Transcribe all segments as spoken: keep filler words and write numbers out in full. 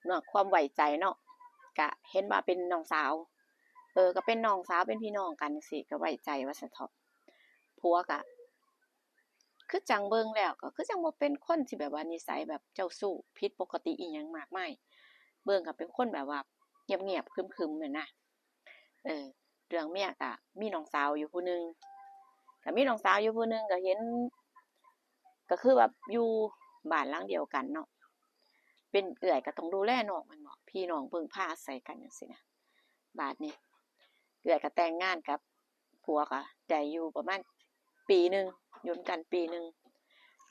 เนาะ ความไว้ใจเนาะ กะเห็นว่าเป็นน้องสาว เออ ก็เป็นน้องสาว เป็นพี่น้องกันจั่งซี้ ก็ไว้ใจว่าซั่นเถาะ ผัวกะ คือจั่งเบิ่งแล้วก็คือจั่งบ่เป็นคนที่แบบว่านิสัยแบบเจ้าชู้ผิดปกติอิหยังมากมาย เบิ่งก็เป็นคนแบบว่าเงียบๆ ครึมๆ นั่นนะ เออ เรื่องเมียก็มีน้องสาวอยู่ผู้หนึ่ง ก็มีน้องสาวอยู่ผู้หนึ่ง ก็เห็น ก็คือว่าอยู่บ้านหลังเดียวกันเนาะ เป็นเอื้อยก็ต้องดูแลน้องแม่นบ่ พี่น้องพึ่งพาอาศัยกันจั่งซี้นะ บาดนี้เอื้อยก็แต่งงานกับผัวก็ได้อยู่ประมาณปีหนึ่ง อยู่นำกันปีหนึ่ง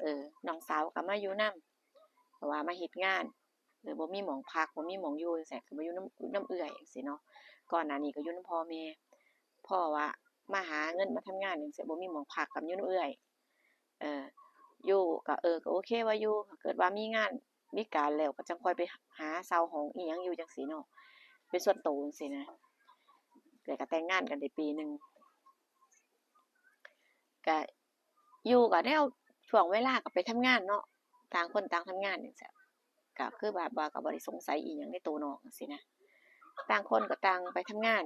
เออ น้องสาวก็มาอยู่นำ เพราะว่ามาเฮ็ดงาน เออ บ่มีหม่องพัก บ่มีหม่องอยู่จั่งซี้ ก็มาอยู่นำ นำเอื้อยจั่งซี้เนาะ ก่อนหน้านี้ก็อยู่นำพ่อแม่ พ่อว่ามาหาเงินมาทำงานจั่งซี้ บ่มีหม่องพัก ก็อยู่นำเอื้อย เออ อยู่ก็ เออ ก็โอเคว่าอยู่ ถ้าเกิดว่ามีงานมีการแล้วก็จั่งค่อยไปหาเช่าห้องอิหยังอยู่จั่งซี้เนาะ เป็นส่วนตัวจั่งซี้นะ แล้วก็แต่งงานกันได้ปีหนึ่ง ก็อยู่ก็แนวช่วงเวลาก็ไปทำงานเนาะ ต่างคนต่างทำงานจั่งซี้ ก็คือแบบว่าก็บ่ได้สงสัยอิหยังในตัวน้องจั่งซี้นะ ต่างคนก็ต่างไปทำงาน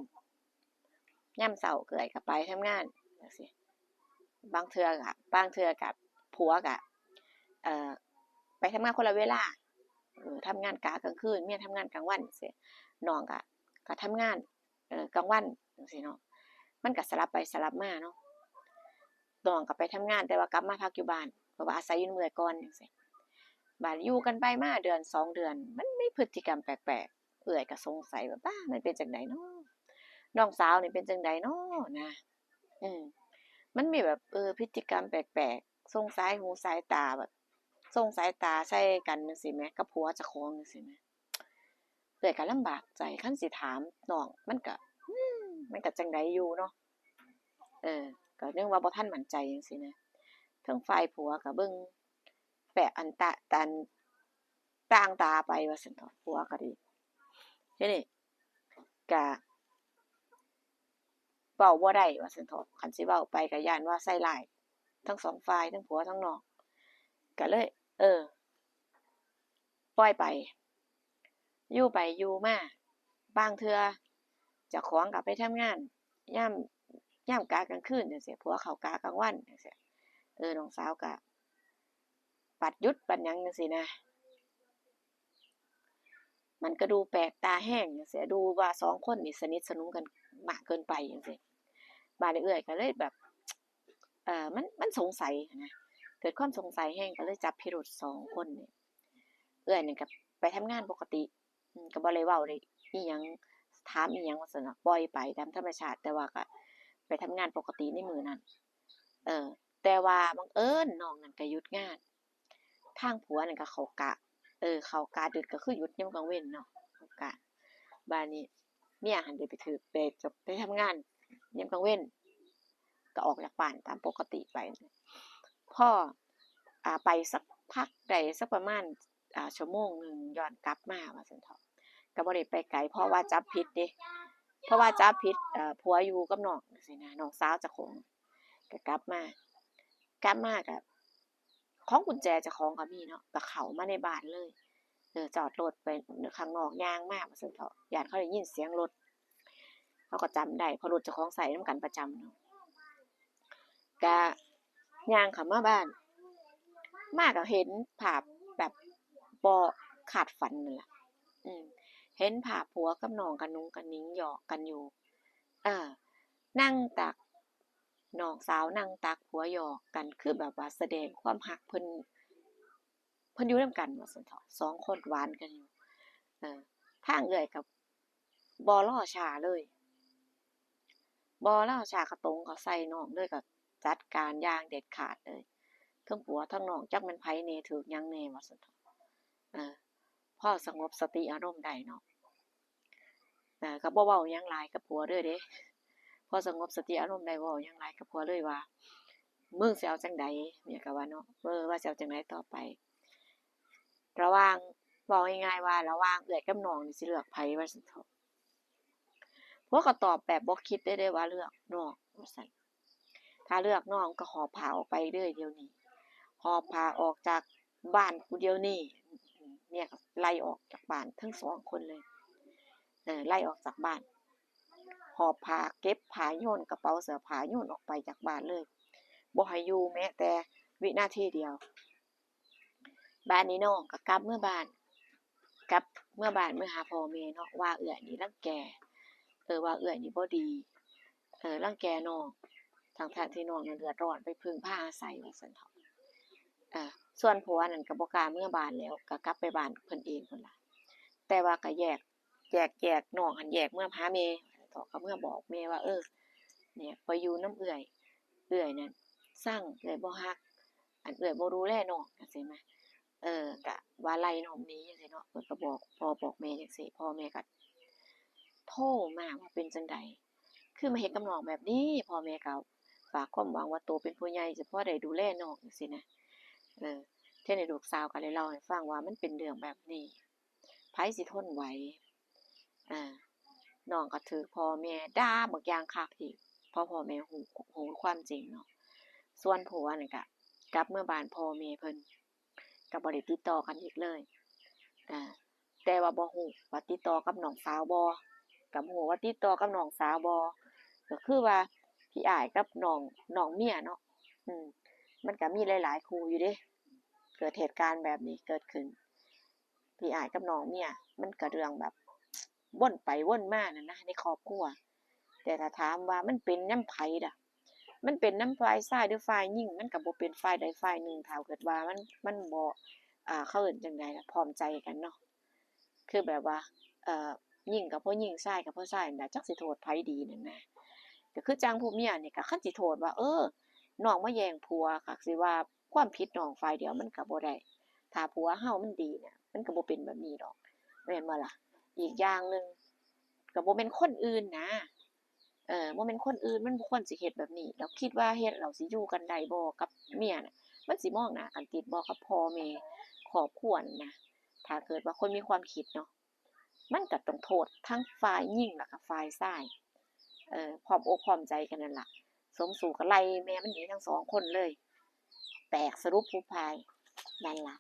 ยามเช้าเอื้อยก็ไปทำงานจั่งซี้ บางเทื่อก็ บางเทื่อก็ผัวก็ เอ่อ ไปทำงานคนละเวลา เออ ทำงานกะกลางคืน เมียทำงานกลางวันจั่งซี้ น้องก็ ก็ทำงาน เอ่อ กลางวันจั่งซี้เนาะ มันก็สลับไปสลับมาเนาะ น้องก็ไปทำงาน แต่ว่ากลับมาพักอยู่บ้าน เพราะว่าอาศัยอยู่นำเอื้อยก่อนจั่งซี้ บาดอยู่กันไปมาเดือนสองเดือน มันมีพฤติกรรมแปลกๆ เอื้อยก็สงสัยว่า "ป๊า มันเป็นจั่งใดน้อ น้องสาวนี่เป็นจั่งใดน้อ" นะ อืม มันมีแบบ เออ พฤติกรรมแปลกๆ ส่งสายหูสายตาแบบ ส่งสายตาใส่กันจั่งซี้แหม กับผัวเจ้าของจั่งซี้แหม เอื้อยก็ลำบากใจ คันสิถามน้อง มันก็ อืม มันก็จั่งใดอยู่เนาะ เออ ก็นึกว่าบ่ทันมั่นใจจั่งซี้นะ เทิงฝ่ายผัวก็เบิ่งแปลกอันตะ อันต่างตาไปว่าซั่นเถาะ ผัวก็ดี ทีนี้ก็เว้าบ่ได้ว่าซั่นเถาะ คันสิเว้าไปก็ย้านว่าใส่ร้ายทั้งสองฝ่าย ทั้งผัวทั้งน้อง ก็เลย เออ ปล่อยไป อยู่ไปอยู่มา บางเทื่อเจ้าของก็ไปทำงาน ยาม ยามกะกลางคืนจั่งซี้ ผัวเข้ากะกลางวันจั่งซี้ เออ น้องสาวก็ปัดหยุดปัดหยังจั่งซี้นะ มันก็ดูแปลกตาแฮงจั่งซี้ ดูว่าสองคนนี่สนิทสนมกันมากเกินไปจั่งซี้ บาดนี้เอื้อยก็เลยแบบ เอ่อ มัน มันสงสัยหั้นนะ เกิดความสงสัยแฮง ก็เลยจับพิรุธสองคนนี่ เอื้อยนี่ก็ไปทำงานปกติ อืม ก็บ่ได้เว้าได้อิหยัง ถามอิหยังว่าซั่นน่ะ ปล่อยไปตามธรรมชาติ แต่ว่าก็ไปทำงานปกติในมื้อนั้น เออ แต่ว่าบังเอิญน้องนั่นก็หยุดงาน ทางผัวนั่นก็เข้ากะ เออ เข้ากะดึก ก็คือหยุดยามกลางเว็นเนาะ เข้ากะ บาดนี้เมียหั้นได้ไปถืก ไป ไปทำงานยามกลางเว็น ก็ออกจากบ้านตามปกติไป พอ อ่า ไปสักพักได้สักประมาณ อ่า ชั่วโมงหนึ่งย้อนกลับมาว่าซั่นเถาะ ก็บ่ได้ไปไกล เพราะว่าจับผิดเด้ เพราะว่าจับผิด เอ่อ ผัวอยู่กับน้องจั่งซี้นะ น้องสาวเจ้าของ ก็กลับมา กลับมาก็ ของกุญแจเจ้าของก็มีเนาะ ก็เข้ามาในบ้านเลย เออ จอดรถไปข้างนอก ย่างมาว่าซั่นเถาะ ย้านเขาได้ยินเสียงรถ เขาก็จำได้ เพราะรถเจ้าของใช้นำกันประจำเนาะ ก็ย่างเข้ามาบ้าน มาก็เห็นภาพแบบบ่คาดฝันนั่นล่ะ อืม เห็นภาพผัวกับน้องกะหนุงกะหนิงหยอกกันอยู่ เออ นั่งตัก น้องสาวนั่งตักผัวหยอกกัน คือแบบว่าแสดงความฮักเพิ่น เพิ่นอยู่นำกันว่าซั่นเถาะ สองคนหวานกันอยู่ เออ ทางเอื้อยก็บ่รอช้าเลย บ่รอช้า ก็ตรงเข้าใส่น้องเลย ก็จัดการอย่างเด็ดขาดเลย ทั้งผัวทั้งน้อง จักแม่นไผแหน่ ถืกหยังแหน่ว่าซั่นเถาะ เออ พอสงบสติอารมณ์ได้เนาะ เอ่อ ก็บ่เว้าหยังหลายกับผัวเลยเด้ พอสงบสติอารมณ์ได้ บ่เว้าหยังหลายกับผัวเลยว่า "มึงสิเอาจั่งใด" เมียก็ว่าเนาะ "เออ ว่าสิเอาจั่งใดต่อไป ระหว่าง เว้าง่ายๆว่า ระหว่างเอื้อยกับน้องนี่สิเลือกไผ" ว่าซั่นเถาะ ผัวก็ตอบแบบบ่คิดเลยเด้ว่า "เลือกน้อง" ว่าซั่น "ถ้าเลือกน้องก็หอบผ้าออกไปเลยเดี๋ยวนี้ หอบผ้าออกจากบ้านกูเดี๋ยวนี้" แม่ก็ไล่ออกจากบ้านทั้งสองคนเลย เออ ไล่ออกจากบ้าน หอบผ้า เก็บผ้า โยนกระเป๋าเสื้อผ้า โยนออกไปจากบ้านเลย บ่ให้อยู่แม้แต่วินาทีเดียว บาดนี้น้องก็กลับเมือบ้าน กลับเมือบ้าน เมือหาพ่อแม่เนาะ ว่าเอื้อยนี่รังแก เออ ว่าเอื้อยนี่บ่ดี เออ รังแกน้อง ทั้งๆที่น้องนั้นเดือดร้อน ไปพึ่งพาอาศัย ว่าซั่นเถาะ เออ ส่วนผัวนั่นก็บ่กล้าเมือบ้านแล้ว ก็กลับไปบ้านเพิ่นเองพู้นล่ะ แต่ว่าก็แยก แยก แยก น้องหั้นแยกเมือหาแม่ เถาะ ก็เมือบอกแม่ว่า เออ เนี่ย ไปอยู่นำเอื้อย เอื้อยนั่นซัง เอื้อยบ่ฮัก อันเอื้อยบ่ดูแลน้องจั่งซี้นะ เออ ก็ว่าไล่น้องหนีจั่งซี้เนาะ เพิ่นก็บอกพ่อบอกแม่จั่งซี้ พ่อแม่ก็โทรมาว่าเป็นจั่งใด คือมาเฮ็ดกับน้องแบบนี้ พ่อแม่ก็ฝากความหวังว่าโตเป็นผู้ใหญ่สิพอได้ดูแลน้องจั่งซี้นะ เออ เทื่อนี้ลูกสาวก็เลยเล่าให้ฟังว่ามันเป็นเรื่องแบบนี้ ไผสิทนไหว อ่า น้องก็ถืกพ่อแม่ด่าบักอย่างคักอีก เพราะพ่อแม่ฮู้ ฮู้ความจริงเนาะ ส่วนผัวนั่นก็กลับเมือบ้านพ่อแม่เพิ่น ก็บ่ได้ติดต่อกันอีกเลย อ่า แต่ว่าบ่ฮู้ว่าติดต่อกับน้องสาวบ่ ก็บ่ฮู้ว่าติดต่อกับน้องสาวบ่ ก็คือว่าพี่อ้ายกับน้อง น้องเมียเนาะ อืม มันก็มีหลายๆคู่อยู่เด้ เกิดเหตุการณ์แบบนี้เกิดขึ้น พี่อ้ายกับน้องเมีย มันก็เรื่องแบบวนไปวนมานั่นนะ ในครอบครัว แต่ถ้าถามว่ามันเป็นนำไผล่ะ มันเป็นนำฝ่ายชายหรือฝ่ายหญิง มันก็บ่เป็นฝ่ายใดฝ่ายหนึ่ง ถ้าเกิดว่ามัน มันบ่ อ่า เขาเอิ้นจั่งใดล่ะ พร้อมใจกันเนาะ คือแบบว่า เอ่อ หญิงก็เพราะหญิง ชายก็เพราะชายนั่นล่ะ จักสิโทษไผดีนั่นนะ ก็คือจั่งผู้เมียนี่ก็คันสิโทษว่า เออ น้องมาแย่งผัว ก็สิว่าความผิดน้องฝ่ายเดียวมันก็บ่ได้ ถ้าผัวเฮามันดีเนี่ย มันก็บ่เป็นแบบนี้ดอก แม่นบ่ล่ะ อีกอย่างหนึ่ง ก็บ่แม่นคนอื่นนะ เออ บ่แม่นคนอื่น มันบ่ควรสิเฮ็ดแบบนี้ แล้วคิดว่าเฮ็ดแล้วสิอยู่กันได้บ่กับเมียน่ะ มันสิมองหน้ากันติดบ่กับพ่อแม่ครอบครัวนั่นนะ ถ้าเกิดว่าคนมีความคิดเนาะ มันก็ต้องโทษทั้งฝ่ายหญิงแล้วก็ฝ่ายชาย เออ พร้อมอกพร้อมใจกันนั่นล่ะ สมสู่ก็ไล่แม่มันหนีทั้งสองคนเลย แตกสรุปผู้พาย นั่นล่ะ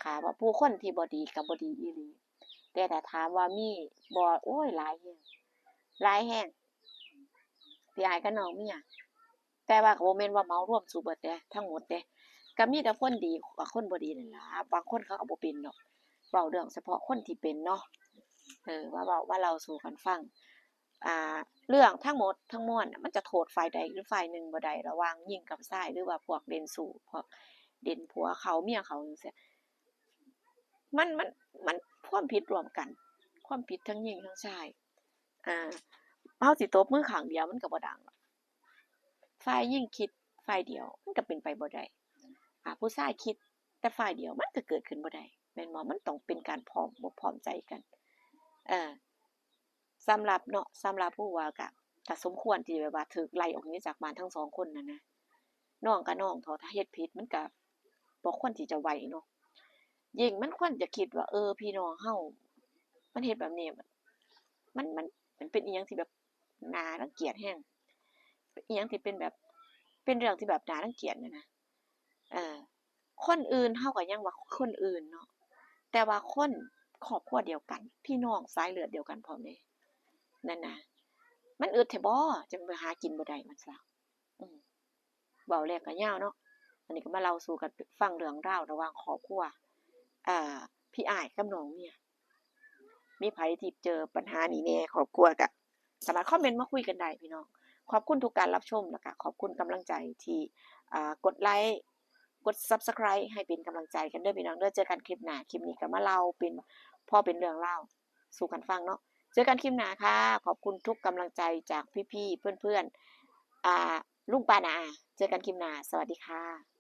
ค่ะ ว่าผู้คนที่บ่ดีก็บ่ดีอีหลี แต่ถ้าถามว่ามีบ่ โอ้ย หลายแฮง หลายแฮง พี่อ้ายกับน้องเมีย แต่ว่าก็บ่แม่นว่าเหมารวมสู่เบิดเด้ ทั้งหมดเด้ ก็มีแต่คนดีกับคนบ่ดีนั่นล่ะ บางคนเขาก็บ่เป็นดอก เว้าเรื่องเฉพาะคนที่เป็นเนาะ เออ มาเว้ามาเล่าสู่กันฟัง อ่า เรื่องทั้งหมดทั้งมวลน่ะ มันจะโทษฝ่ายใดหรือฝ่ายหนึ่งบ่ได้ ระหว่างหญิงกับชาย หรือว่าพวกเล่นชู้ พวกเล่นผัวเขาเมียเขาจั่งซี้ มัน มัน มันความผิดร่วมกัน ความผิดทั้งหญิงทั้งชาย อ่า เฮาสิตบมือข้างเดียวมันก็บ่ดังหรอก ฝ่ายหญิงคิดฝ่ายเดียวมันก็เป็นไปบ่ได้ อ่า ผู้ชายคิดแต่ฝ่ายเดียวมันก็เกิดขึ้นบ่ได้ แม่นบ่ มันต้องเป็นการพร้อมอกพร้อมใจกัน เออ สำหรับเนาะ สำหรับผู้ว่าก็ ก็สมควรที่แบบว่าถูกไล่ออกหนีจากบ้านทั้งสองคนนั่นนะ น้องก็น้องเถาะ ถ้าเฮ็ดผิดมันก็บ่ควรที่จะไหวเนาะ ยิ่งมันควรจะคิดว่า เออ พี่น้องเฮา มันเฮ็ดแบบนี้ มัน มัน มันเป็นอิหยังที่แบบน่ารังเกียจแฮง เป็นอิหยังที่เป็นแบบ เป็นเรื่องที่แบบน่ารังเกียจน่ะนะ เออ คนอื่นเฮาก็ยังว่าคนอื่นเนาะ แต่ว่าคนครอบครัวเดียวกัน พี่น้องสายเลือดเดียวกันพร้อมเด้ นั่นนะ มันอึดแท้บ่ จั่งไปหากินบ่ได้ มันซะ อืม เว้าแล้วก็ยาวเนาะ อันนี้ก็มาเล่าสู่กันฟังเรื่องราวระหว่างครอบครัว อ่า พี่อ้ายกับน้องเมีย มีไผที่เจอปัญหานี้แหน่ ครอบครัวก็สามารถคอมเมนต์มาคุยกันได้พี่น้อง ขอบคุณทุกการรับชม แล้วก็ขอบคุณกำลังใจที่ อ่า กดไลก์ กด Subscribe ให้เป็นกำลังใจกันเด้อพี่น้องเด้อ เจอกันคลิปหน้า คลิปนี้ก็มาเล่าเป็น พอเป็นเรื่องเล่าสู่กันฟังเนาะ เจอกันคลิปหน้าค่ะ ขอบคุณทุกกำลังใจจากพี่ๆ เพื่อนๆ อ่า ลุงป้าน้าอา เจอกันคลิปหน้า สวัสดีค่ะ